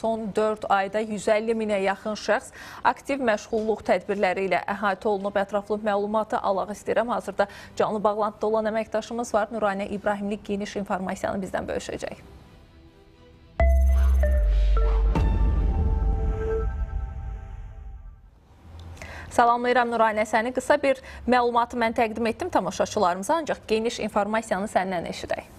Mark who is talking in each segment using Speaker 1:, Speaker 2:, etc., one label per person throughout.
Speaker 1: son 4 ayda 150 minə yaxın şəxs aktiv məşğulluq tədbirləri ilə əhatə olunub. Ətraflı məlumatı alaq istəyirəm. Hazırda canlı bağlantıda olan əməkdaşımız var. Nuranə İbrahimli geniş informasiyanı bizdən bölüşəcək. Salamlayıram Nuranə səni. Qısa bir məlumatı mən təqdim etdim tamaşaçılarımıza, ancaq geniş informasiyanı səndən eşidək.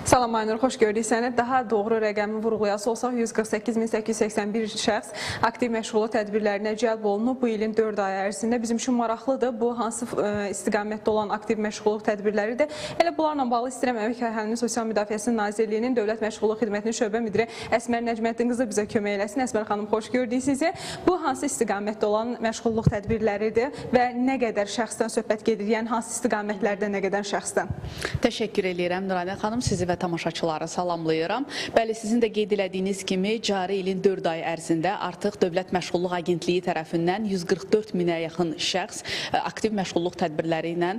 Speaker 2: Salam Aynur, xoş gördük səni. Daha doğru rəqəmi vurğulayası olsaq 148.881 şəxs aktiv məşğulluq tədbirlərinə cəlb olunub bu ilin 4 ayı ərzində. Bizim üçün maraqlıdır bu hansı istiqamətdə olan aktiv məşğulluq tədbirləridir. Elə bunlarla bağlı istəyirəm Əmək və Əhalinin Sosial Müdafiəsi Nazirliyinin Dövlət Məşğulluq Xidmətinin şöbə müdiri Əsmər Nəcməddin qızı bizə kömək eləsin. Əsmər xanım, xoş gördük sizi. Bu hansı istiqamətdə olan məşğulluq tədbirləridir və nə qədər şəxsdən söhbət gedir? Yəni hansı istiqamətlərdə nə qədər şəxsdən?
Speaker 3: Təşəkkür eləyirəm Nuranə xanım, sizi və tamaşaçıları salamlayıram. Bəli, sizin də qeyd elədiyiniz kimi cari ilin 4 ayı ərzində artıq Dövlət Məşğulluq Agentliyi tərəfindən 144 minə yaxın şəxs aktiv məşğulluq tədbirləri ilə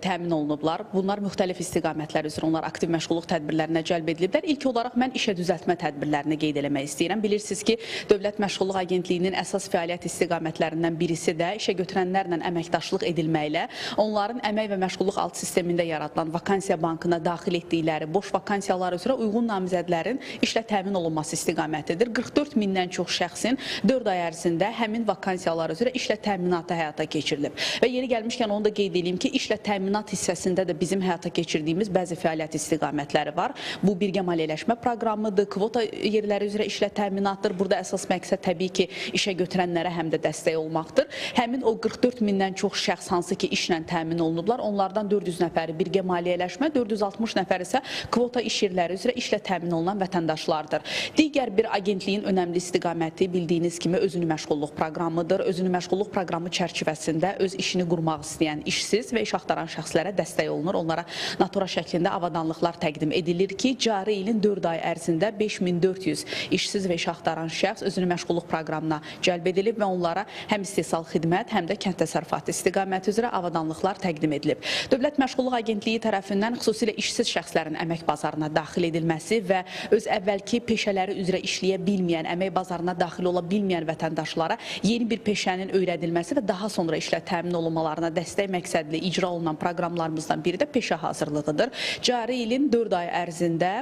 Speaker 3: təmin olunublar. Bunlar müxtəlif istiqamətlər üzrə onlar aktiv məşğulluq tədbirlərinə cəlb ediliblər. İlk olaraq mən işə düzəltmə tədbirlərini qeyd eləmək istəyirəm. Bilirsiniz ki, Dövlət Məşğulluq Agentliyinin əsas fəaliyyət istiqamətlərindən birisi də işə götürənlərlə əməkdaşlıq edilməklə onların əmək və məşğulluq alt sistemində yaradılan vakansiya bankına daxil etdikləri boş vakansiyalar üzrə uyğun namizədlərin işlə təmin olunması istiqamətidir. 44 mindən çox şəxsin 4 ay ərzində həmin vakansiyalar üzrə işlə təminatı həyata keçirilib. Və yeri gəlmişkən onu da qeyd edeyim ki, işlə təminat hissəsində də bizim həyata keçirdiyimiz bəzi fəaliyyət istiqamətləri var. Bu birgə maliyyələşmə proqramıdır, kvota yerləri üzrə işlə təminatdır. Burada əsas məqsəd təbii ki, işə götürənlərə həm də dəstək olmaqdır. Həmin o 44 mindən çox şəxs hansı ki işlə təmin olunublar, onlardan 400 nəfəri birgə maliyyələşmə, 460 nəfər isə kvota iş yerləri üzrə işlə təmin olunan vətəndaşlardır. Digər bir agentliyin önəmli istiqaməti bildiyiniz kimi özünü məşğulluq proqramıdır. Özünü məşğulluq proqramı çərçivəsində öz işini qurmaq istəyən işsiz və iş axtaran şəxslərə dəstək olunur. Onlara natura şəklində avadanlıqlar təqdim edilir ki, cari ilin 4 ay ərzində 5400 işsiz və iş axtaran şəxs özünü məşğulluq proqramına cəlb edilib və onlara həm istehsal xidmət, həm də kənd təsərrüfatı istiqaməti üzrə avadanlıqlar təqdim edilib. Dövlət Məşğulluq Agentliyi tərəfindən xüsusilə işsiz şəxslərin əmək bazarına daxil edilməsi və öz əvvəlki peşələri üzrə işləyə bilməyən, əmək bazarına daxil ola bilməyən vətəndaşlara yeni bir peşənin öyrədilməsi və daha sonra işlə təmin olunmalarına dəstək məqsədli icra olunan proqramlarımızdan biri də peşə hazırlığıdır. Cari ilin 4 ay ərzində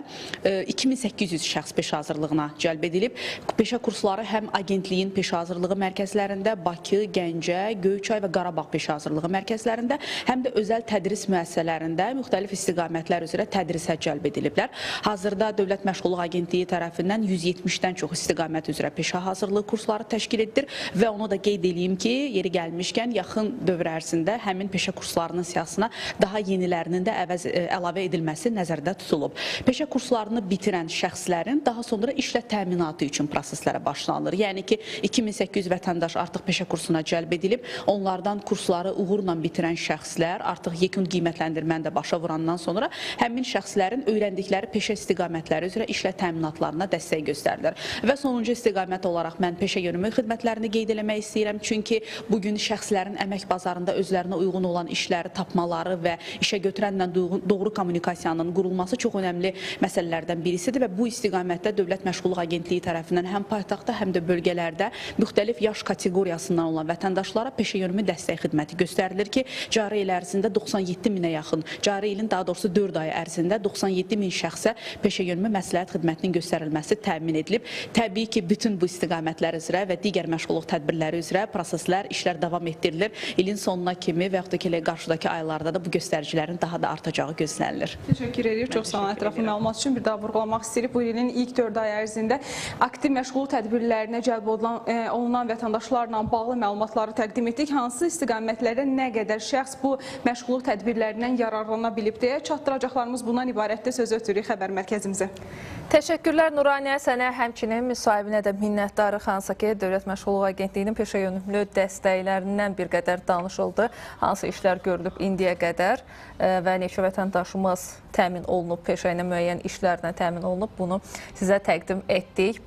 Speaker 3: 2800 şəxs peşə hazırlığına cəlb edilib. Peşə kursları həm agentliyin peşə hazırlığı mərkəzlərində, Bakı, Gəncə, Göyçay və Qarabağ peşə hazırlığı mərkəzlərində, həm də özəl tədris müəssisələrində müxtəlif istiqamətlər üzrə tədrisə cəlb ediliblər. Hazırda Dövlət Məşğulluq Agentliyi tərəfindən 170-dən çox istiqamət üzrə peşə hazırlığı kursları təşkil edilir və onu da qeyd eləyim ki, yeri gəlmişkən yaxın dövr ərzində həmin peşə kurslarının siyahısına daha yenilərinin də əlavə edilməsi nəzərdə tutulub. Peşə kurslarını bitirən şəxslərin daha sonra işlə təminatı üçün proseslərə başlanılır. Yəni ki, 2800 vətəndaş artıq peşə kursuna cəlb edilib, onlardan kursları uğurla bitirən şəxslər artıq yekun qiymətləndirməni də başa vurandan sonra həmin şəxslərin öyrəndikləri peşə istiqamətləri üzrə işlə təminatlarına dəstək göstərilir. Və sonuncu istiqamət olaraq mən peşə yönümü xidmətlərini qeyd eləmək istəyirəm. Çünki bugün şəxslərin əmək bazarında özlərinə uyğun olan işləri tapmaları və işə götürənlə doğru kommunikasiyanın qurulması çox önəmli məsələlərdən birisidir və bu istiqamətdə Dövlət Məşğulluq Agentliyi tərəfindən həm paytaxtda, həm də bölgələrdə müxtəlif yaş kateqoriyasından olan vətəndaşlara peşə yönümü dəstək xidməti göstərilir ki, cari il ərzində 97 minə yaxın, cari ilin daha doğrusu 4 ay ərzində 97 min şəxsə peşə yönümü məsləhət xidmətinin göstərilməsi təmin edilib. Təbii ki, bütün bu istiqamətlər üzrə və digər məşğulluq tədbirləri üzrə proseslər, işlər davam etdirilir. İlin sonuna kimi və yaxud da ki, qarşıdakı aylarda da bu göstəricilərin daha da artacağı gözlənilir.
Speaker 2: Təşəkkür edirik. Çox sağ olun ətraflı məlumat üçün. Bir daha vurğulamaq istəyirik. Bu ilin ilk 4 ay ərzində aktiv məşğulluq tədbirlərinə cəlb olunan vətəndaşlarla bağlı məlumatları təqdim etdik. Hansı istiqamətlərdə nə qədər şəxs bu məşğulluq tədbirlərindən yararlana bilib deyə çatdıracaqlarımız bundan ibarətdir. Sözü ötürük xəbər mərkəzimizə.
Speaker 1: Təşəkkürlər Nuranə, sənə həmçinin müsahibinə də minnətdarıq, hansı ki, Dövlət Məşğulluq Agentliyinin peşə yönümlü dəstəklərindən bir qədər danışıldı. Hansı işlər görülüb indiyə qədər və neçə vətəndaşımız təmin olunub, peşə ilə müəyyən işlərlə təmin olunub, bunu sizə təqdim etdik.